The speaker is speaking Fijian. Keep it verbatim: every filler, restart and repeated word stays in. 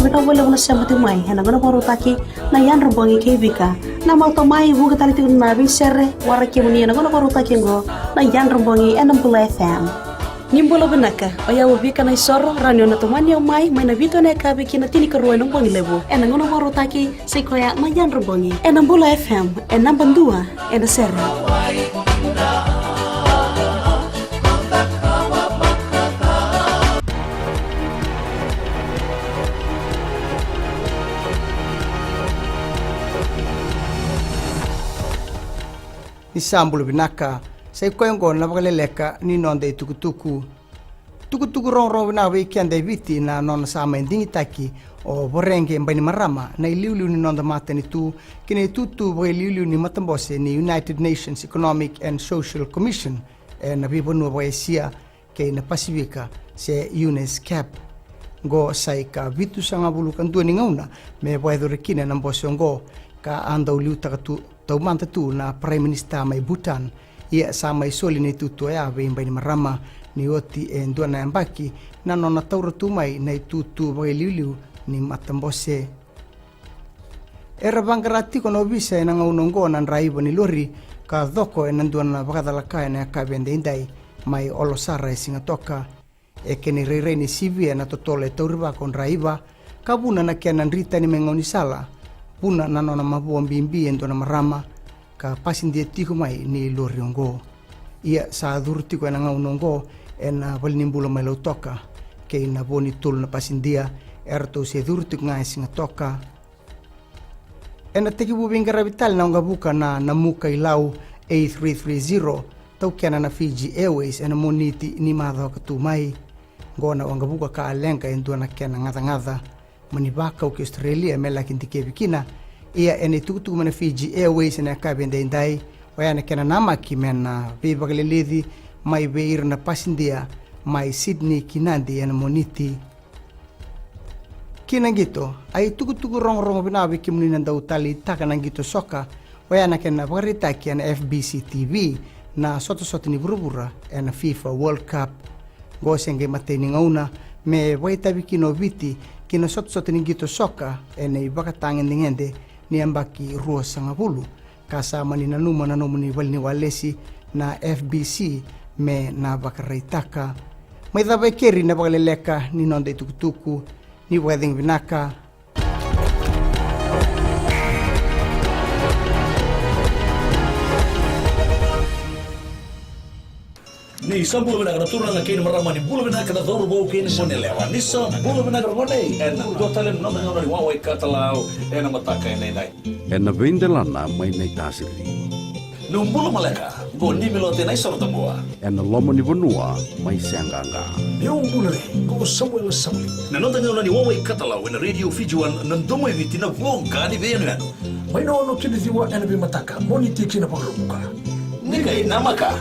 Vinaka vakalevu na sema tiko mai ena gauna vakarautaki na Yadra Bogi kei Vika. Na mautau mai vuqa tale tiko na veisere, waraki kemuni ena gauna vakarautaki oqo na Yadra Bogi ena Bula F M. Ni bula vinaka, o yau o Vika Naisoro, rawa ni o na tomani au mai, mai na vitu ena yakavi ki na tinikarua ena bogi levu. Ena gauna vakarautaki, sa i koya na Yadra Bogi ena Bula F M, e naba dua ena sere. Ni sa bula vinaka, sa i koya oqo na vakaleleka ni noda itukutuku. Tukutuku rogorogo vinaka vei keda e Viti na nona sa mai digitaki o Voreqe Bainimarama na iliuliu ni noda matanitu ki na itutu vakailiuliu ni matabose ni United Nations Economic and Social Commission ena veivanua vakaEsia kei na Pasifika, se UNESCAP. Oqo sa i ka vitusagavulu ka dua ni gauna me vakayacori kina na bose oqo, ka a dau liutaka tu taumada tu na Paraiminisita mai Bhutan. Ia sa mai soli na itutu oya vei Bainimarama ni oti e dua na yabaki na nona taura tu mai na itutu vakailiuliu ni matabose. Era vaqara tiko na ovisa ena gauna oqo na draiva ni lori ka coko ena dua na vakacalaka ena yakavi edaidai mai Olosara e Sigatoka. E kena irairai ni sivia na totolo e taurivaka o draiva, ka vuna na kena dri tani mai gaunisala, vuna na nona mavoa bibi e dua na marama, ka pasidia tiko mai ni lori oqo. Ia sa curu tiko ena gauna oqo ena valenibula mai Lautoka, kei na vo ni tolu na pasidia eratou se curu tiko ga e Sigatoka. Ena tekivu veiqaravi tale na waqavuka na Namuka i Lau A three three zero, taukena na Fiji Airways ena Moniti ni macawa ka tu mai. Oqo na waqavuka ka a leqa e dua na kena gacagaca mani vakau ki Australia me laki dikevi kina. Ia ena itukutuku mai na Fiji Airways ena yakavi edaidai, oya na kena namaki me na veivakaleleci mai vei ira na pasidia mai Sydney ki Nadi ena Moniti. Ki na qito, a itukutuku rogorogo vinaka vei kemuni na dau taleitaka na qito soka, oya na kena vakaraitaki ena F B C T V na sotasota ni vuravura ena FIFA World Cup. Oqo se qai matai ni gauna me vakaitavi kina o Viti ki na sotasota ni qito soka ena ivakatagedegede ni yabaki ruasagavulu, ka sa mani nanuma na nomuni valeniwalesi na F B C me na vakaraitaka. Mai cava e keri na vakaleleka ni noda itukutuku, ni vakacegu vinaka. Ni sa bula vinaka na turaga kei na marama, ni bula vinaka na cauravou kei na goneyalewa. Ni sa bula vinaka na gone, ena dua tale na noda gauna ni wawa i katalau ena mataka edaidai. Ena veidelana mai Naitasiri. Niu bula maleka, qo Nimilote Naisoro Tabua. Ena loma ni vanua mai Seaqaqa. Niu bula re, qo Samuela Sauli. Na noda gauna ni wawa i katalau ena Radio Fiji One, na domo i Viti, na voqa ni veiyanuyanu. Mai na ono ki na ciwa ena veimataka, Moniti ki na Vakaraubuka. Ni qai namaka.